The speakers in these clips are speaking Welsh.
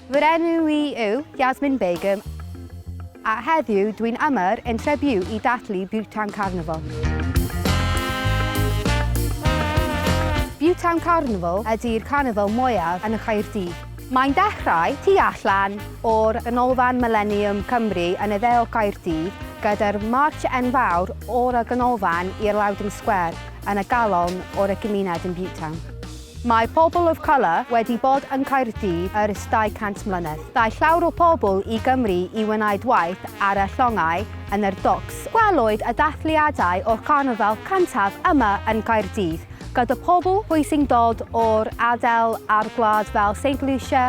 Fy enw i yw Yasmin Begum a heddiw dwi'n ymyr yn Trebiw i dathlu Butetown Carnival. Butetown Carnival ydy'r carnifal mwyaf yn y Caerdydd. Mae'n dechrau tu allan o'r Ganolfan Mileniwm Cymru yn y dde o Gaerdydd gyda'r march enfawr o'r y ganolfan i'r Loudon Square yn y galon o'r y gymuned yn Butetown. Mae pobl of colour wedi bod yn Caerdydd ers 200 mlynedd. Daeth llawer o pobl i Gymru i wneud waith ar y llongau yn yr docs. Gwelwyd y dathliadau o'r carnifal cyntaf yma yn Caerdydd, gyda pobl pwy sy'n dod o'r ardal a'r gwlad fel Saint Lucia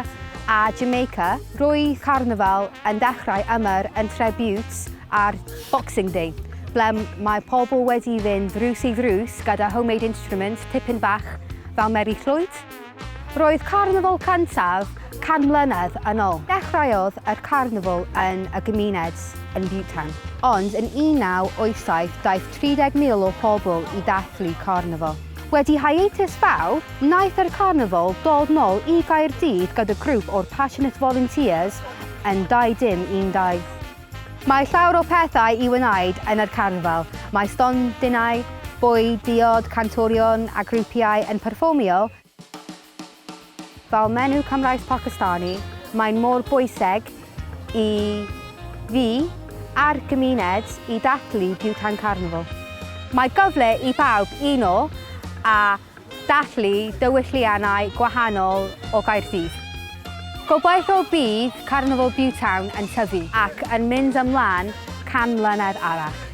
a Jamaica. Roedd carnifal yn dechrau yma yn Tre-Bute ar Boxing Day, ble mae pobl wedi fynd ddrws i ddrws gyda homemade instruments tipyn bach fel Mary Llwyd. Roedd carnifal cyntaf 100 mlynedd yn ôl. Dechreuodd yr carnifal yn y gymuned yn Butetown, ond yn 1987 daeth 30,000 o pobl i dathlu carnifal. Wedi hiatus fawr, wnaeth yr carnifal dod nôl i Gaerdydd gyda grŵp o'r Passionate Volunteers yn 2012. Mae llawer o pethau i wneud yn yr carnifal. Mae stondinau, bwyd, diod, cantorion a grwpiau yn perfformio. Fel menyw Cymraes Pakistani, mae'n mor bwysig i fi a'r gymuned i dathlu Butetown Carnival. Mae gyfle i pawb uno a dathlu diwylliannau gwahanol o Gaerdydd. Gobeithio bydd Carnifal Butetown yn tyfu ac yn mynd ymlaen 100 mlynedd arall.